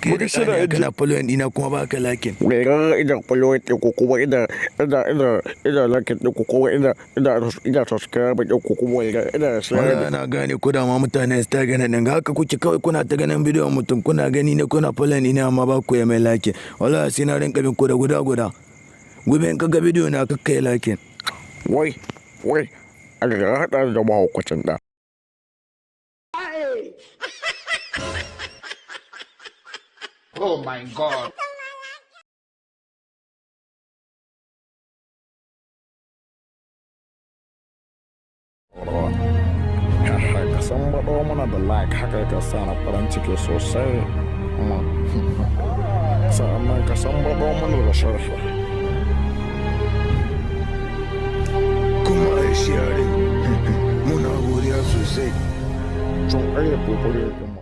Kai da kana kana following dina kuma baka liking. Ina following ɗin ku kuma ina like ɗin ku kuma ina subscribe ɗin ku kuma ina share. Wallahi na gane ku da ma mutane su ta ganin ɗin haka kuke kawai kuna ta ganin bidiyon mutum, kuna gani ne, kuna following ina, amma ba ku yi mai like. Wallahi sai na rinka bin ku da guda guda. Gobe in ka ga bidiyo na, kakkai like. Wai wai, Allah ya haɗa da mahaukacin ɗa. Oh my God. Ka san baɗo mana da like, haka ka sa na farin ciki sosai. Sa'annan ka san baɗo mana da sharhi. Kuma a yi sharing. Muna godiya sosai. Sun ƙarya kokari.